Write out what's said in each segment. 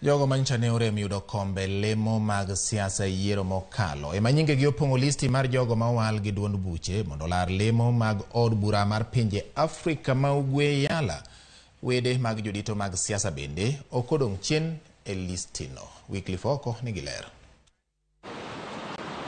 Jogo manyocha ne orem yudo kombe lemo mag siasa e yiero mokalo ema nyingegi opong'o listi mar jogo ma owal gi duond buche mondo olar lemo mag od bura mar pinje Afrika ma Ugwe Yala. Wede mag jodito mag siasa bende ok odong' chien e listino. Wycliffe Oko nigi ler.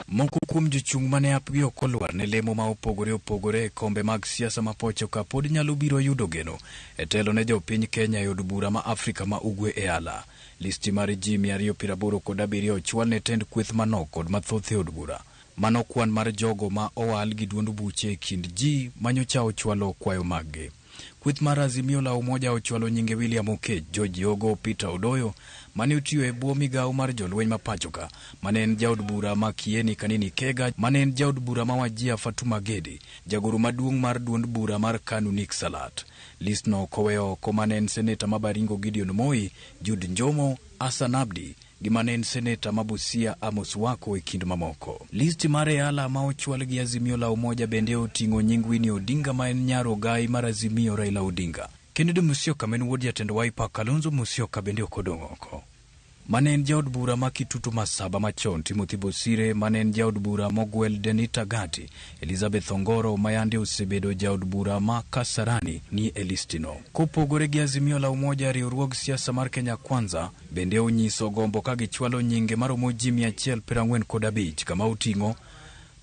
Moko kuom jochung' mane apgi ok olwar ne lemo ma opogore opogore e kombe mag siasa ma pacho ka pod nyalo biro yudo geno e telo ne jopiny Kenya e od bura ma Afrika ma Ugwe EALA. Listi mar ji 287 ochwal ne tend kweth manok kod mathoth e od bura. Mano kwan mar jogo ma owal gi duond buche e kind ji manyocha ochwalo kwayo maggi. Kweth mar Azimio la Umoja ochwalo nyinge William Okech, George Yogo, Peter Odoyo mane otiyo e bwo migawo mar jolweny ma pachoka, mane en jaod bura ma Kieni Kanini Kega, mane en jaod bura ma Wajir Fatuma Gedi, jagoro maduong' mar duond bura mar KANU Nick Salat. Listno ok oweyo oko mane en seneta ma Baringo Gideon Moi, Jude Njomo, Hassan Abdi gi mane en seneta ma Busia Amos Wako e kind mamoko. Listi mar EALA ma ochwal gi Azimio la Umoja bende oting'o nying Winnie Odinga ma en nyar ogai mar Azimio Raila Odinga. Kennedy Musyoka ma en wuod jatend Wiper Kalonzo Musyoka bende ok odong' oko. Mane en jaod bura ma Kitutu Masaba machon Timothy Bosire, mane en jaod bura mogwel Denita Gati, Elizabeth Ongoro ma yande osebedo jaod bura ma Kasarani ni e listino. Kopogore gi Azimio la Umoja, riwruog siasa mar Kenya Kwanza bende onyiso gombo ka gichwalo nyinge maromo ji 145 kama oting'o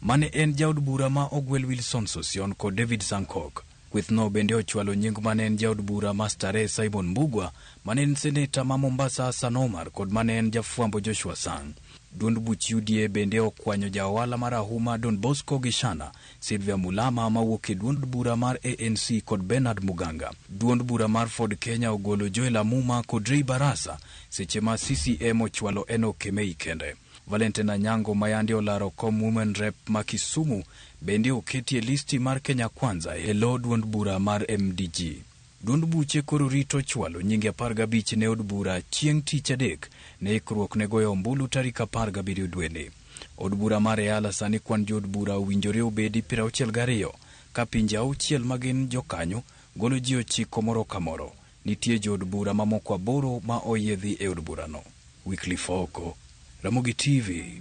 mane en jaod bura ma ogwel Wilson Sosion kod David Sankok. Kwethno bende ochwalo nying mane en jaod bura ma Starehe Simon Mbugua, mane en seneta ma Mombasa Hassan Omar kod mane en jafwambo Joshua Sang. Duond buch UDA bende okwanyo ja ohala marahuma Don Bosco Gishana, Sylvia Mulama mawuok e duond bura mar ANC kod Bernard Muganga. Duond bura mar Ford Kenya ogolo Joel Amuma kod Ray Barasa, seche ma CCM ochwalo Enock Kemei kende. Valentine Anyango ma yande olaro kom Women Rep ma Kisumu bende oketi e listi mar Kenya Kwanza e lo duond bura mar MDG. Duond buche koro rito chwalo nyinge 15 ne od bura chieng' tich adek ne ikruok ne goyo ombulu tarik 17 dweni. Od bura mar EALA sani kwan jood bura owinjore obedi 62 ka pinje 6 magin jokanyo golo ji 9 moro ka moro. Nitie jood bura mamoko 8 ma oyiedhi e od burano. Wycliffe Oko, Ramogi TV.